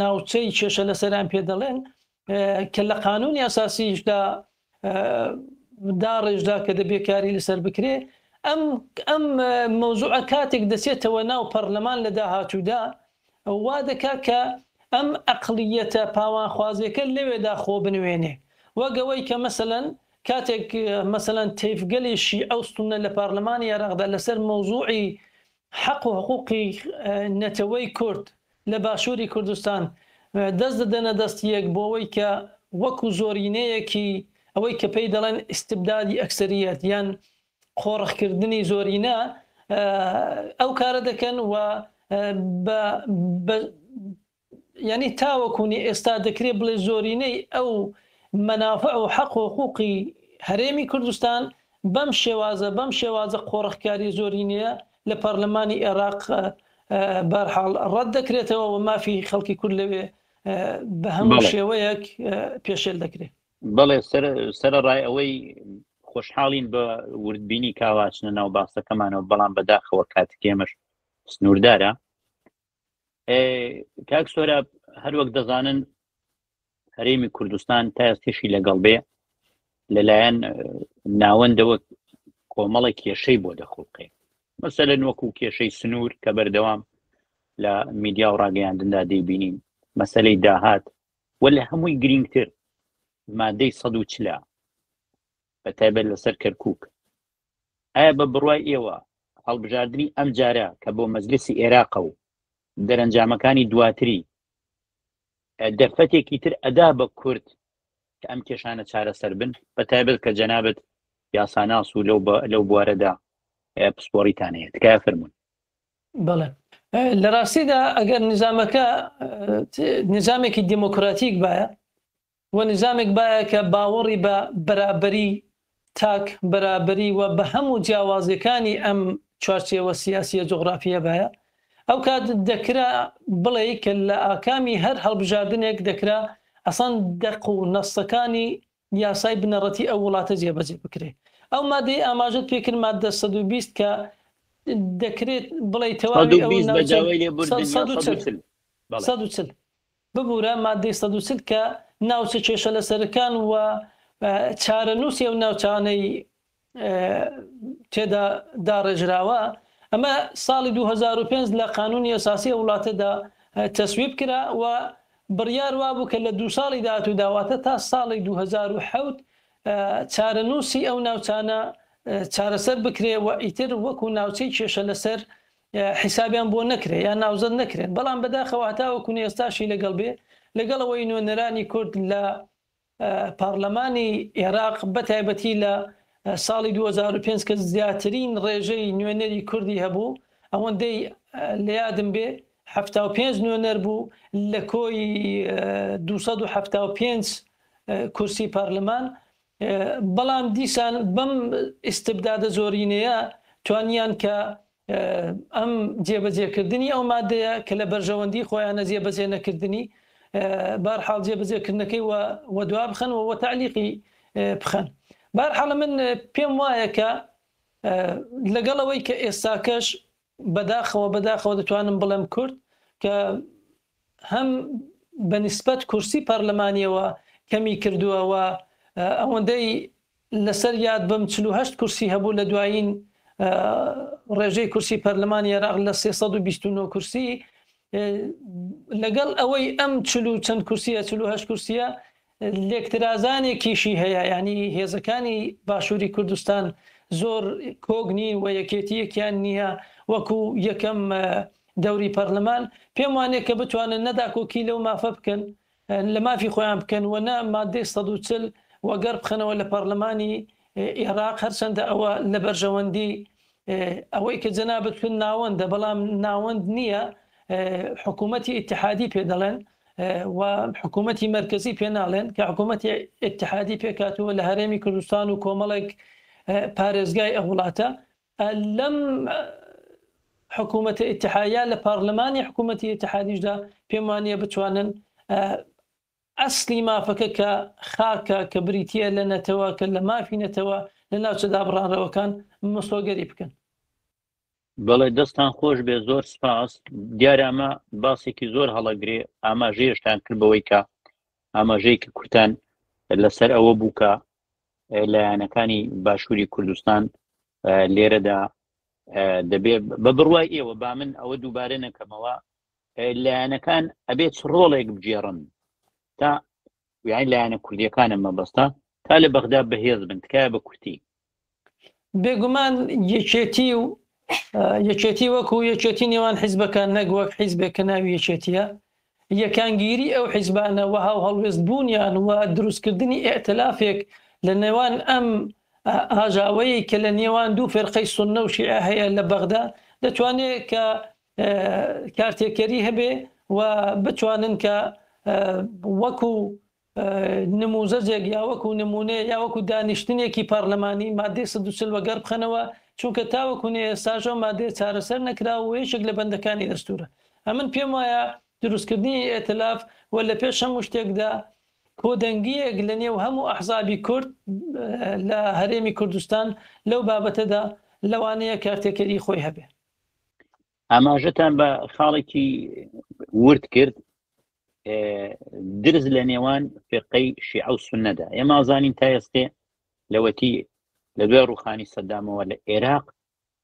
ناوچەی کێشە لەسەریان پێ دەڵێن کە لە قانونی ئەساسیشدا داڕێژرا کە دەبێ کاری لەسەر بکرێ، ئەم ئەم مەوزوعە کاتێک دەچێتەوە ناو پەڕلەمان لە داهاتوودا وا دەکا کە ئەم ئەقڵییەتە پاوانخوازیەکە لەوێدا خۆ بنوێنێ وەک ئەوەی کە مەسەلەن کاتێک مەسەلەن تەیفگەلی شیعە و سوننە لە پارلەمانی عێراقدا لەسەر مەوزوعی حەق و حقوقی نەتەوەی کورد لە باشووری کوردستان دەست دەدەنە دەست یەک بۆ ئەوەی کە وەکو زۆرینەیەکی ئەوەی کە پێی دەڵێن ئیستبدادی ئەکسەریەت یان قۆڕخکردنی زۆرینە ئەو کارە دەکەن و بە یانی تاوەکونی ئێستا دەکرێ بڵێ زۆرینەی ئەو مەنافع و حەق و حقوقی هەرێمی کوردستان بەم شێوازە بەم شێوازە قۆڕخکاری زۆرینەیە لە پەرلەمانی ئێراق بەرحاڵ ڕەت دەکرێتەوە و مافی خەڵکی کورد لەوێ بە هەموو شێوەیەک پێشێل دەکرێت. بەڵێ سەرەڕای ئەوەی خۆشحاڵین بە وردبینی کاواچنە ناو باسەکەمانەوە بەڵام بەداخەوە کاتکێمەش سنووردارە کاک سۆراب هەروەک دەزانن هەرێمی کوردستان تا ئێستێشی لەگەڵ بێ لەلایەن ناوەندەوە کۆمەڵە کێشەی بۆ دەخوڵقێ مەسەلەن وەکو کێشەی سنوور کە بەردەوام لە میدیا و ڕاگەیاندندا دەیبینین مەسلەی داهات و لە هەمووی گرنگتر مادەی 140 بە تایبەت لەسەر کەرکک ئایا بە بڕوای ئێوە هەڵبژاردنی ئەم جارە کە بۆ مەجلیسی ئێراقە و دەرەنجامەکانی دواتری دەرفەتێکی تر ئەدا بە کورد کە ئەم کێشانە چارەسەر بن بە تایبەت کە جەنابت یاساناس و لەو لەو بوارەدا پسپۆڕیتان هەیە تکایە فەرموون. بەڵێ لە ڕاستیدا ئەگەر نیزامەکە نیزامێکی دێمۆکراتیک بایە و نیزامێک بایە کە باوەڕی بە بەرابەری تاک، بەرابەری و بە هەموو جیاوازیەکانی ئەم چوارچێوە سیاسیە جوغرافیە بایە، ئەو کات دەکرا بڵێی کە لە ئاکامی هەر هەڵبژاردنێک دەکرا ئەسڵەن دەق و نەسەکانی یاسای بنەڕەتی ئەو وڵاتە جێبەجێ بکرێ. ئەو مادەی ئاماژەت پێکرد مادە 120 کە دەکرێت بڵێی تەواوی ئەو 120 بە ناوچە داوای لێبوردن یا 140 140 بەڵێ. 140 ببورە مادەی 140 کە ناوچە کێشە لەسەرەکان و چارەنووسی ئەو ناوچانەی تێدا داڕێژراوە، ئەمە ساڵی 2005 لە قانونی ئەساسی ئەو وڵاتەدا تەسویب کرا و بڕیار وابوو کە لە دوو ساڵی داهاتوودا واتە تا ساڵی 2007 چارەنووسی ئەو ناوچانە چارەسەر بکرێ و ئیتر وەکو ناوچەی کێشە لەسەر حیسابیان بۆ نەکرێ یان ناوزەد نەکرێن، بەڵام بەداخەوە هەتاوەکو ئێستاشی لەگەڵ بێ لەگەڵ ئەوەی نوێنەرانی کورد لە پارلەمانی ئێراق بەتایبەتی لە ساڵی 2005 کە زیاترین ڕێژەی نوێنەری کوردی هەبوو ئەوەندەی لە یادم بێ 75 نوێنەر بوو لە کۆی 275 کورسی پارلەمان بەڵام دیسان بەم ئیستبدادە زۆرینەیە توانیان کە ئەم جێبەجێکردنی ئەو مادەیە کە لە بەرژەوەندی خۆیانە جێبەجێ نەکردنی بارحاڵ جێبەجێکردنەکەی وە دوا بخەن و وە تەعلیقی بخەن. بارحاڵ من پێم وایە کە لەگەڵ ئەوەی کە ئێستاکەش بەداخەوە بەداخەوە دەتوانم بڵێم کورد کە هەم بە نیسبەت کورسی پەرلەمانیەوە کەمی کردووە و ئەوەندەی لەسەر یاد بم 48 کورسی هەبوو لە دوایین ڕێژەی کورسی پەرلەمانی عێراق لە 329 کورسی لەگەڵ ئەوەی ئەم چل و چەند کورسیە 48 کورسیە لێکترازانێکیشی هەیە یعنی هێزەکانی باشووری کوردستان زۆر کۆک نین و یەکێتیەکیان نییە وەکو یەکەم دەوری پەرلەمان پێم وانیە کە بتوانن نە داکۆکی لەو مافە بکەن لە مافی خۆیان بکەن و نە مادەی 140 وەگەڕ بخەنەوە لە پەرلەمانی ئێراق هەرچەندە ئەوە لە بەرژەوەندی ئەوەی کە جەنابت وتت ناوەندە بەڵام ناوەند نییە حکوومەتی ئیتحادی پێ دەڵێن و حکوومەتی مەرکەزی پێ ناڵێن کە حکوومەتی ئیتحادی پێکهاتووە لە هەرێمی کوردستان و کۆمەڵێک پارێزگای ئەو وڵاتە لەم حکوومەتە ئیتحادیا لە پارلەمانی حکوومەتی ئیتحادیشدا پێم وانییە بتوانن ئەسلی مافەکە کە خاکە کە بریتییە لە نەتەوە کە لە مافی نەتەوە لە ناوچە دابڕانرەوەکان مسۆگەری بکەن. بەڵێ دەستان خۆش بێ زۆر سپاس دیارە ئەمە باسێکی زۆر هەڵەگرێ ئاماژەیەشتان کرد بەوەی کە ئاماژەیەکی کورتان لەسەر ئەوە بوو کە لایەنەکانی باشووری کوردستان لێرەدا دەبێ بە بڕوای ئێوە با من ئەوە دووبارە نەکەمەوە لایەنەکان ئەبێت چ ڕۆڵێک بگێڕن تا یان لایەنە کوردیەکانە مەبەستە تا لە بەغدا بەهێز بن تکایە بە کورتی. بێگومان یەکێتی و یەکێتی وەکو یەکێتی نێوان حیزبەکان نەک وەک حیزبێک کە ناوی یەکێتیە یەکانگیری ئەو حیزبانە و هاوهەڵوێست بوونیان و دروستکردنی ئیئتلافێک لە نێوان ئەم ئاژاوەیەی کە لە نێوان دوو فێرقەی سوننە و شیعە هەیە لە بەغدا دەتوانێت کە کارتێکەری هەبێ و بتوانن کە وەکو نموزەجێک یا وەکو نمونەیە یا وەکو دانیشتنێکی پارلەمانی مادەی 140 وەگەڕ بخەنەوە، چونکە تاوەکو نێ ئێستاش ئەو مادەیە چارەسەر نەکراوە و یەکێک لە بەندەکانی دەستورە. ئەمن پێم وایە دروستکردنی ئیئتلاف و لە پێش هەموو شتێکدا کۆدەنگییەک لە نێو هەموو ئەحزابی کورد لە هەرێمی کوردستان لەو بابەتەدا لەوانەیە کارتێکەری خۆی هەبێ. ئاماژەتان بە خاڵێکی ورد کرد درز لە نێوان فقەی شیعە و سنەدا ئێمە زانین تا ئێستێ لەوەتی لە دوای ڕوخانی سەدامەوە لە عێراق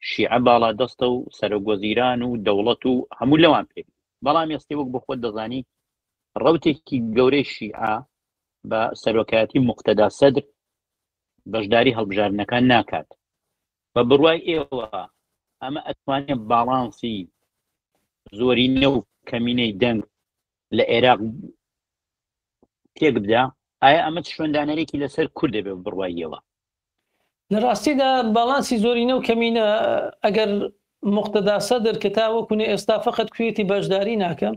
شیعە باڵا دەستە و سەرۆک وەزیران و دەوڵەت و هەموو لەوان پێ بەڵام ئێستی وەک بۆ خۆت دەزانی ڕوتێکی گەورەی شیعە بە سەرۆکایەتی مقتەدا سەدر بەشداری هەڵبژاردنەکان ناکات بە بڕوای ئێوە ئەمە ئەتوانێت باڵانسی زۆرینە و کەمینەی دەنگ لە عێراق تێک بدا؟ ئایا ئەمە چ شوێندانەرێکی لەسەر کورد دەبێت بە بڕوای ئێوە؟ لە ڕاستیدا باڵانسی زۆرینە و کەمینە ئەگەر موقتەدا سەدر کە تا وەکونێ ئێستا فەقەت کوێتی بەشداری ناکەم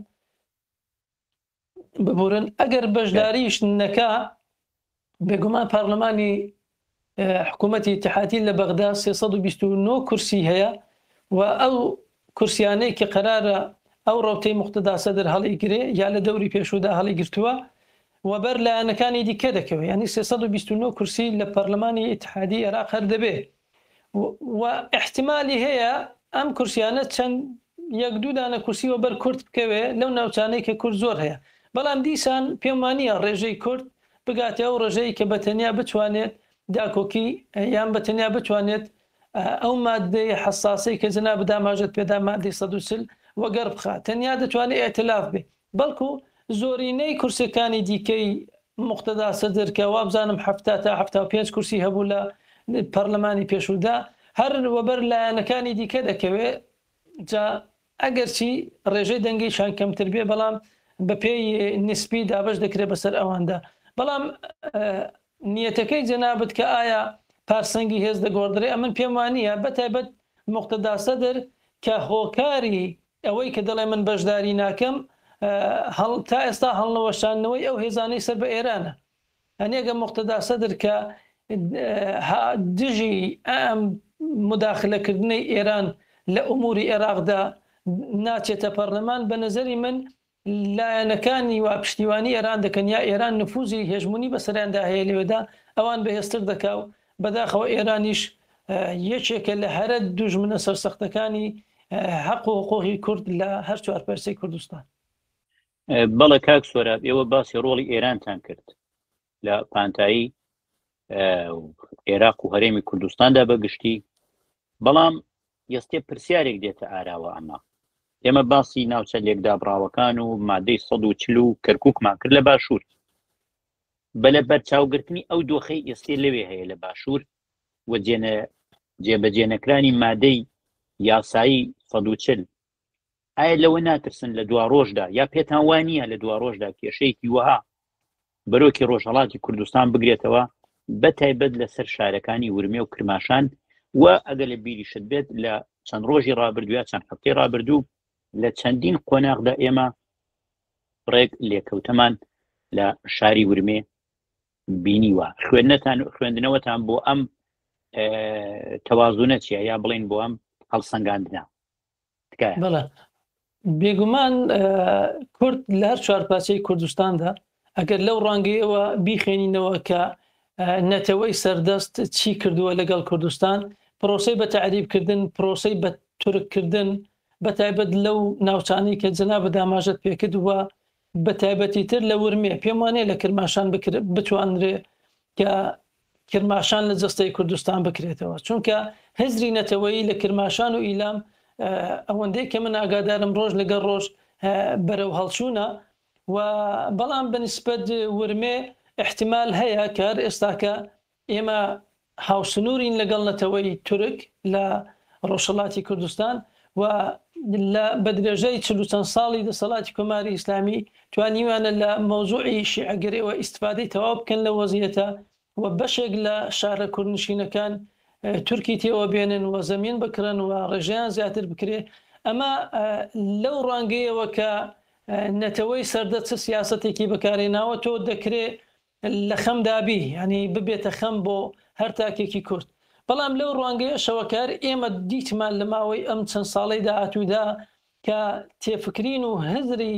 ببورن ئەگەر بەشداریش نەکا بێگومان پارلەمانی حکوومەتی ئیتحادی لە بەغدا 329 کورسی هەیە و ئەو کورسیانەی کە قەرارە ئەو ڕەوتەی موقتەدا سەدر هەڵیگرێ یا لە دەوری پێشوودا هەڵیگرتووە و بەر لایەنەکانی دیکە دەکەوێ یانی 329 کورسی لە پەرلەمانی ئیتحادی عێراق هەر دەبێ و ئیحتیمالی هەیە ئەم کورسیانە چەند یەک دوو دانە کورسی وەبەر کورد بکەوێ لەو ناوچانەی کە کورد زۆر هەیە بەڵام دیسان پێم وانییە ڕێژەی کورد بگاتە ئەو ڕێژەی کە بە تەنیا بتوانێت داکۆکی یان بە تەنیا بتوانێت ئەو ماددەی حەساسەی کە جەنابت ئاماژەت پێدا ماددەی 140 وەگەڕ بخا تەنیا دەتوانێت ئیئتلاف بێ بەڵکو زۆرینەی کورسیەکانی دیکەی موقتەدا سەدر کە وابزانم 70 تا 75 کورسی هەبوو لە پەرلەمانی پێشوودا هەر وەبەر لایەنەکانی دیکە دەکەوێ جا ئەگەرچی ڕێژەی دەنگیشان کەمتر بێ بەڵام بەپێی نیسبی دابەش دەکرێت بەسەر ئەواندا بەڵام نیەتەکەی جەنابت کە ئایا پارسەنگی هێز دەگۆڕدرێ ئەمن پێم وانییە بەتایبەت موقتەدا سەدر کە هۆکاری ئەوەی کە دەڵێ من بەشداری ناکەم هەڵ تا ئێستا هەڵنەوەشاندنەوەی ئەو هێزانەی سەر بە ئێرانە. هەنێگە موقتەدا سەدر کە دژی ئەم موداخلەکردنەی ئێران لە ئوموری ئێراقدا ناچێتە پەڕلەمان، بە نەزەری من لایەنەکانی وا پشتیوانی ئێران دەکەن یا ئێران نفوزی هێژمونی بەسەریاندا هەیە لەوێدا ئەوان بەهێزتر دەکا و بەداخەوە ئێرانیش یەکێکە لە هەرە دوژمنە سەرسەختەکانی هەق و حقوقی کورد لە هەر چوار پارچەی کوردستان. بەڵێ کاک سۆراب ئێوە باسی ڕۆڵی ئێرانتان کرد لە پانتایی عێراق و هەرێمی کوردستاندا بە گشتی بەڵام ئێستێ پرسیارێک دێتە ئاراوە ئەمە ئێمە باسی ناوچە لێکدابراوەکان و مادەی 140 و کەرکووکمان کرد لە باشوور بە لە بەرچاوگرتنی ئەو دۆخەی ئێستێ لەوێ هەیە لە باشوور و جێبەجێنەکرانی مادەی یاسایی 140 ئایا لەوە ناترسن لە دواڕۆژدا یا پێتان وا نییە لە دواڕۆژدا کێشەیەکی وەها بەرۆکی ڕۆژهەڵاتی کوردستان بگرێتەوە بە تایبەت لەسەر شارەکانی ورمێ و کرماشان و ئەگەر لە بیریشت بێت لە چەند ڕۆژی ڕابردوو یا چەند هەفتەی ڕابردوو لە چەندین قۆناغدا ئێمە ڕێک لێکەوتەمان لە شاری ورمێ بینیوە خوێندنەتان خوێندنەوەتان بۆ ئەم تەوازونە چیە یا بڵین بۆ ئەم هەڵسەنگاندنە تکایە. بەڵێ بێگومان کورد لە هەر چوار پارچەی کوردستاندا ئەگەر لەو ڕوانگەیەوە بیخوێنینەوە کە نەتەوەی سەردەست چی کردووە لەگەڵ کوردستان، پرۆسەی بە تەعریب کردن، پرۆسەی بە تورک کردن، بە تایبەت لەو ناوچانەی کە جەنابت ئاماژەت پێکرد و بە تایبەتی تر لە ورمێ، پێم وانیە لە کرماشان بتوانرێ کە کرماشان لە جەستەی کوردستان بکرێتەوە، چونکە هزری نەتەوەیی لە کرماشان و ئیلام ئەوەندەی کە من ئاگادارم ڕۆژ لەگەڵ ڕۆژ بەرەو هەڵچوونە و بەڵام بە نیسبەت ورمێ ئیحتیمال هەیە کە هەر ئێستاکە ئێمە هاوسنوورین لەگەڵ نەتەوەی تورک لە ڕۆژهەڵاتی کوردستان و لە بە درێژای چل و چەند ساڵی دەسەڵاتی کۆماری ئیسلامی توانیویانە لە مەوزوعی شیعەگەریەوە ئیستفادەی تەواو بکەن لەو وەزیەتە و بەشێک لە شارە کوردنشینەکان تورکی تێوە بێنن و زەمین بکڕن و ڕێژەیان زیاتر بکرێ. ئەمە لەو ڕوانگەیەوە کە نەتەوەی سەردەست چ سیاسەتێکی بەکارهێناوە تۆ دەکرێ لە خەمدا بی، یانی ببێتە خەم بۆ هەر تاکێکی کورد. بەڵام لەو ڕوانگەیەشەوە کە هەر ئێمە دیتمان لە ماوەی ئەم چەند ساڵەی داهاتوودا کە تێفکرین و هزری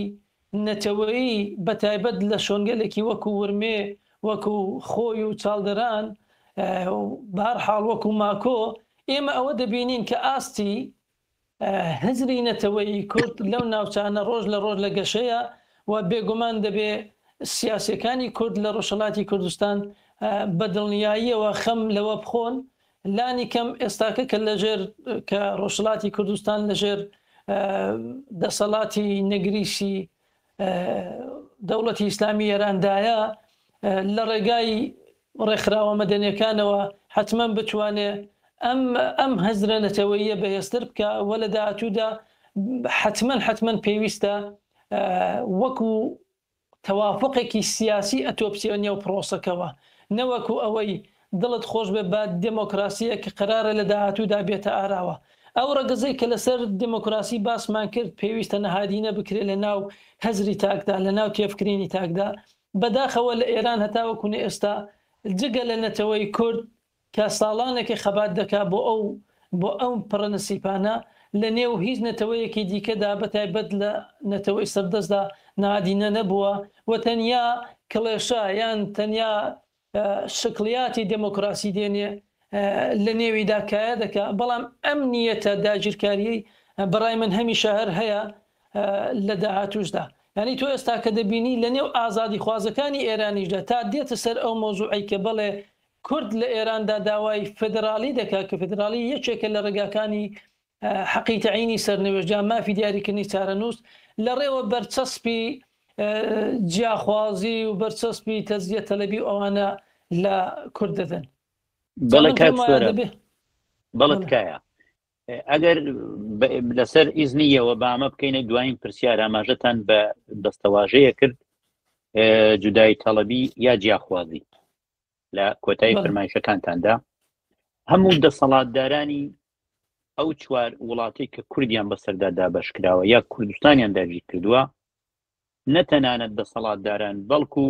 نەتەوەیی بە تایبەت لە شۆنگەلێکی وەکوو ورمێ، وەکوو خۆی و چاڵدران و بە هەر حاڵ وەکوو ماکۆ، ئێمە ئەوە دەبینین کە ئاستی هزری نەتەوەیی کورد لەو ناوچانە ڕۆژ لە ڕۆژ لە گەشەیە و بێگومان دەبێ سیاسیەکانی کورد لە ڕۆژهەڵاتی کوردستان بە دڵنیاییەوە خەم لەوە بخۆن لانی کەم ئێستاکە کە لەژێر کە ڕۆژهەڵاتی کوردستان لەژێر دەسەڵاتی نگریسی دەوڵەتی ئیسلامی ئێراندایە لە ڕێگای ڕێکخراوە مەدەنیەکانەوە حەتمەن بتوانێ ئەم ئەم هزرە نەتەوەییە بەهێزتر بکا و لە داهاتوودا حەتمەن حەتمەن پێویستە وەکو تەوافوقێکی سیاسی ئەتۆ بچیە نێو پرۆسەکەوە نەوەکو ئەوەی دڵت خۆش بێ بە دێمۆکراسییەک کە قەرارە لە داهاتوودا بێتە ئاراوە. ئەو ڕەگەزەی کە لەسەر دێمۆکراسی باسمان کرد پێویستە نەهادینە بکرێ لە ناو هزری تاکدا، لە ناو تێفکرینی تاکدا. بەداخەوە لە ئێران هەتاوەکو نە ئێستا جگە لە نەتەوەی کورد کە ساڵانێکە خەبات دەکا بۆ ئەو بۆ ئەم پڕەنسیپانە، لە نێو هیچ نەتەوەیەکی دیکەدا بە تایبەت لە نەتەوەی سەردەستدا نەهادینە نەبووە و تەنیا کڵێشە یان تەنیا شکڵیاتی دێمۆکراسی دێنێ لە نێویدا کایە دەکا، بەڵام ئەم نیەتە داگیرکارییەی بە ڕای من هەمیشە هەر هەیە لە داهاتووشدا. یانی تۆ ئێستا کە دەبینی لە نێو ئازادیخوازەکانی ئێرانیشدا تا دێتە سەر ئەو مەوزوعەی کە بەڵێ کورد لە ئێراندا داوای فێدراڵی دەکا کە فێدراڵی یەکێکە لە ڕێگاکانی حەقی تەعینی سەرنوێشت یان مافی دیاریکردنی چارەنووس لە ڕێوە بەرچەسپی جیاخوازی و بەرچەسپی تەجزیە تەلەبی و ئەوانە لە کورد دەدەن. بەڵێ کاک سۆران، بەڵێ تکایە ئەگەر لەسەر ئیزنیەوە با ئەمە بکەینە دوایین پرسیار ئاماژەتان بە دەستەواژەیە کرد جودایی تەڵەبی یا جیاخوازی لە کۆتایی فەرمایشەکانتاندا هەموو دەسەڵاتدارانی ئەو چوار وڵاتی کە کوردیان بەسەردا دابەش کراوە یا کوردستانیان داگیر کردووە نەتەنانەت دەسەڵاتداران بەڵکو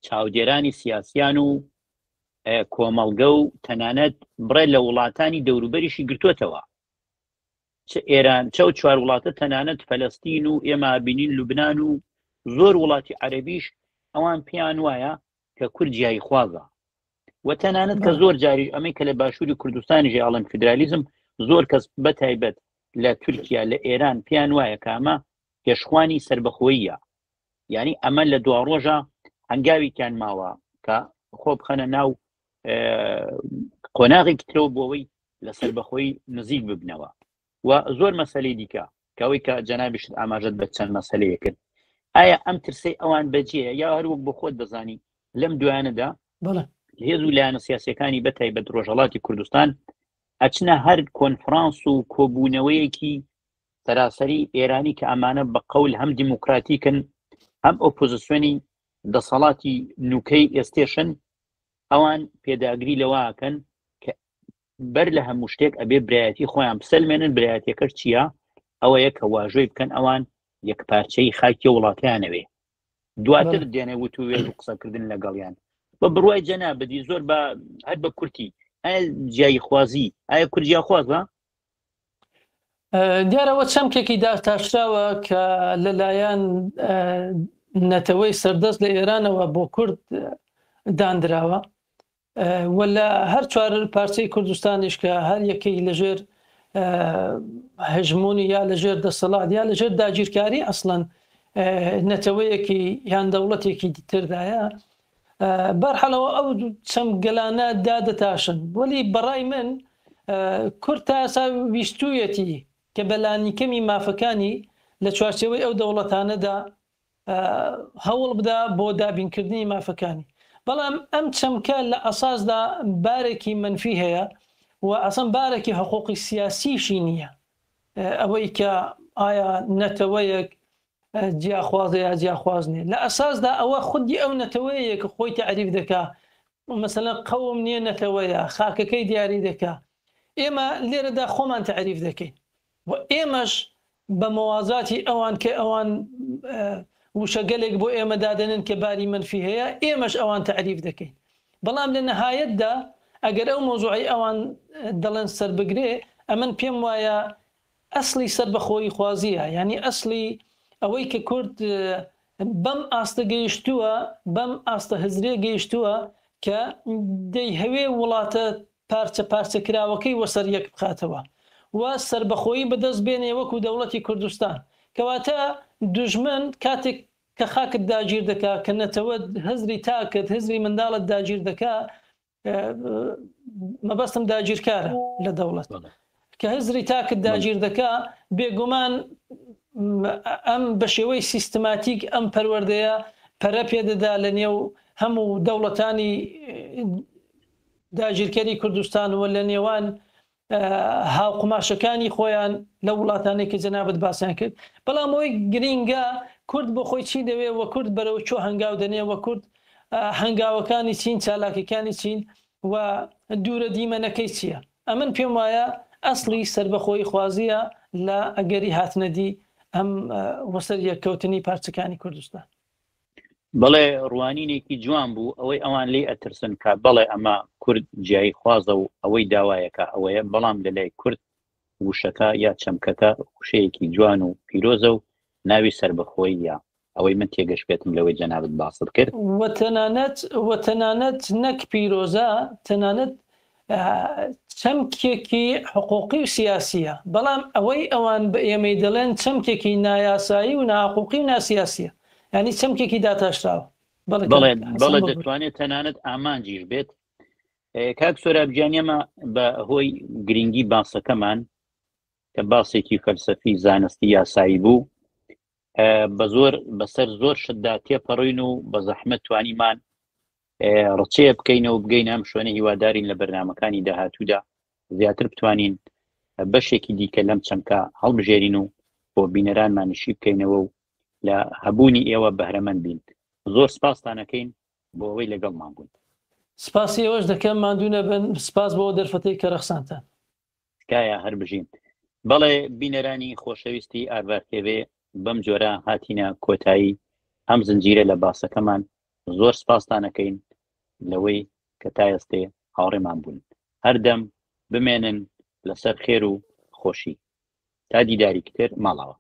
چاودێرانی سیاسیان و کۆمەڵگە و تەنانەت بڕێ لە وڵاتانی دەوروبەریشی گرتووەتەوە چ ئێران چە و چوار وڵاتە تەنانەت فەلەستین و ئێمە بینین لوبناان و زۆر وڵاتی عەربیش ئەوان پێیان وایە کە کورد جیایی خوازە و تەنانەت کە زۆر جاریش ئەمەی کە لە باشووری کوردستانیش ئاڵن فیدرالیزم زۆر کەس بە تایبەت لە تورکیا لە ئێران پێیان وایە کە ئەمە پێشخوانی سربەخۆییە یعنی ئەمە لە دوا ڕۆژە هەنگاوێکیان ماوە کە خۆ بخەنە ناو قۆناغێکی ترەوە بۆەوەی لە سربەخۆی نزیک ببنەوە و زۆر مەسلەی دیکە کەەوەی کە جەنابیشت ئاماژەت بە چەند مەسلەیە کرد ئایا ئەم ترسەی ئەوان بەجێیە یا هەروەک بۆ خۆت دەزانی لەم دوایانەدا هێز و لایەنە سیاسەکانی بە تایبەت ڕۆژهڵاتی کوردستان ئەچنە هەر کۆنفرانس و کۆبوونەوەیەکی سەراسەری ئێرانی کە ئەمانە بە قەول هەم دیموکراتیکن هەم ئۆپۆزیسیۆنی دەسەڵاتی نوکەی ئێستێشن ئەوان پێداگری لەوەکەن کە بەر لە هەموو شتێک ئەبێ برایەتی خۆیان بسەلمێنن برایەتەکەش چییە ئەوەیە کە واژۆی بکەن ئەوان یەک پارچەی خاکی وڵاتیانەوێ دواتر دێنێ وتوێژ و قسەکردن لەگەڵیان بە بڕوای جەنابدی زۆر بە هەر بە کورتی ئایا جیایی خوازی ئایا کورد جیاخوازە دیارەوە چەمکێکی داتاشراوە کە لەلایەن نەتەوەی سەردەست لە ئێرانەوە بۆ کورد دانراوە. و لە هەر چوار پارچەی کوردستانیش کە هەر یەکەی لەژێر هەژموونی یا لەژێر دەسەڵات یا لەژێر داگیرکاری ئەسڵەن نەتەوەیەکی یان دەوڵەتێکی تردایە بەرحەڵەوە ئەو چەمگەلانە دادەتاشن وەلی بەڕای من کورد تا ئێستا ویستوویەتی کە بە لانیکەمی مافەکانی لە چوارچێوەی ئەو دەوڵەتانەدا هەوڵ بدا بۆ دابینکردنی مافەکانی. بەڵام ئەم چەمکە لە ئەساسدا بارێکی مەنفی هەیە و ئەسڵەن بارێکی حقوقی سیاسیشی نییە. ئەوەی کە ئایا نەتەوەیەک جیاخوازە یا جیاخواز نییە. لە ئەساسدا ئەوە خودی ئەو نەتەوەیە کە خۆی تەعریف دەکا. مەسەلەن قەوم نییە نەتەوەیە، خاکەکەی دیاری دەکا. ئێمە لێرەدا خۆمان تەعریف دەکەین. و ئێمەش بە مەوازاتی ئەوان کە ئەوان وشەگەلێک بۆ ئێمە دادەنێن کە باری مەنفی هەیە، ئێمەش ئەوان تەعریف دەکەین. بەڵام لە نەهایەتدا ئەگەر ئەو مەوزوعەی ئەوان دەڵێن سەربگرێ، ئەمن پێم وایە ئەسڵی سەربەخۆییخوازییە، یانی ئەسڵی ئەوەی کە کورد بەم ئاستە گەیشتووە، بەم ئاستە هزریە گەیشتووە کە دەیهەوێ وڵاتە پارچە پارچە کراوەکەی وەسەر یەک بخاتەوە و سەربەخۆیی بەدەست بێنێ وەکو دەوڵەتی کوردستان. کەواتە دوژمن کاتێک کە خاکت داگیر دەکا، کە نەتەوەت، هزری تاکت، هزری منداڵت داگیر دەکا، مەبەستم داگیرکارە لە دەوڵەت، کە هزری تاکت داگیر دەکا، بێگومان ئەم بە شێوەی سیستماتیک ئەم پەروەردەیە پەرە پێدەدا لە نێو هەموو دەوڵەتانی داگیرکەری کوردستان و لە نێوان هاوقوماشەکانی خۆیان لەو وڵاتانەی کە جەنابت باسیان کرد، بەڵام ئەوەی گرینگە کورد بۆ خۆی چی دەوێ و کورد بەرەو کوێ هەنگاو دەنێ و کورد هەنگاوەکانی چین، چالاکیەکانی چین و دوورە دیمەنەکەی چییە؟ ئەمن پێم وایە ئەسڵی سەربەخۆیی خوازییە لە ئەگەری هاتنەدی ئەم وەسەر یەککەوتنی پارچەکانی کوردستان. بەڵێ ڕوانینێکی جوان بوو ئەوەی ئەوان لێی ئەترسن کە بەڵێ ئەمە کورد جیایی خوازە و ئەوەی داوایەکە ئەوەیە بەڵام لە لای کورد وشەکە یا چەمکەکە وشەیەکی جوان و پیرۆزە و ناوی سەربەخۆییە ئەوەی من تێگەشبێتم لەوەی جەنابت باست کرد. وە تەنانەت وە تەنانەت نەک پیرۆزە تەنانەت چەمکێکی حقوقی و سیاسییە، بەڵام ئەوەی ئەوان بە ئێمەی دەڵێن چەمکێکی نایاسایی و ناحقوقی و ناسیاسییە، یانی چەمکێکی داتاشراوە. بەڵێ بەڵێ بەڵێ دەتوانێت تەنانەت ئامانجیش بێت. کاک سۆراب گیان ئێمە بە هۆی گرنگی باسەکەمان کە باسێکی فەلسەفی زانستی یاسایی بوو بە زۆر بەسەر زۆر شتدا تێپەڕین و بە زەحمەت توانیمان ڕچەیە بکەینەوە بگەینە ئەم شوێنە هیوادارین لە بەرنمەکانی داهاتوودا زیاتر بتوانین بەشێکی دیکە لەم چەمکە هەڵبژێرین و بۆ بینەرانمانشی بکەینەوە و لە هەبوونی ئێوە بەهرەمەند بین زۆر سپاستانەکەین بۆ ئەوەی لەگەڵمان بوون. سپاسی ئێوەش دەکەم ماندوو نەبن سپاس بۆ دەرفەتەی کە ڕەخسانتان. تکایە هەر بژین. بەڵێ بینەرانی خۆشەویستی ئارڤار تێڤێ بەم جۆرە هاتینە کۆتایی ئەم زنجیرە لە باسەکەمان زۆر سپاستان ئەکەین لەوەی کە تا ئێستێ هاوڕێمان بوون هەردەم بمێنن لەسەر خێر و خۆشی تا دیداریکی تر ماڵاوا.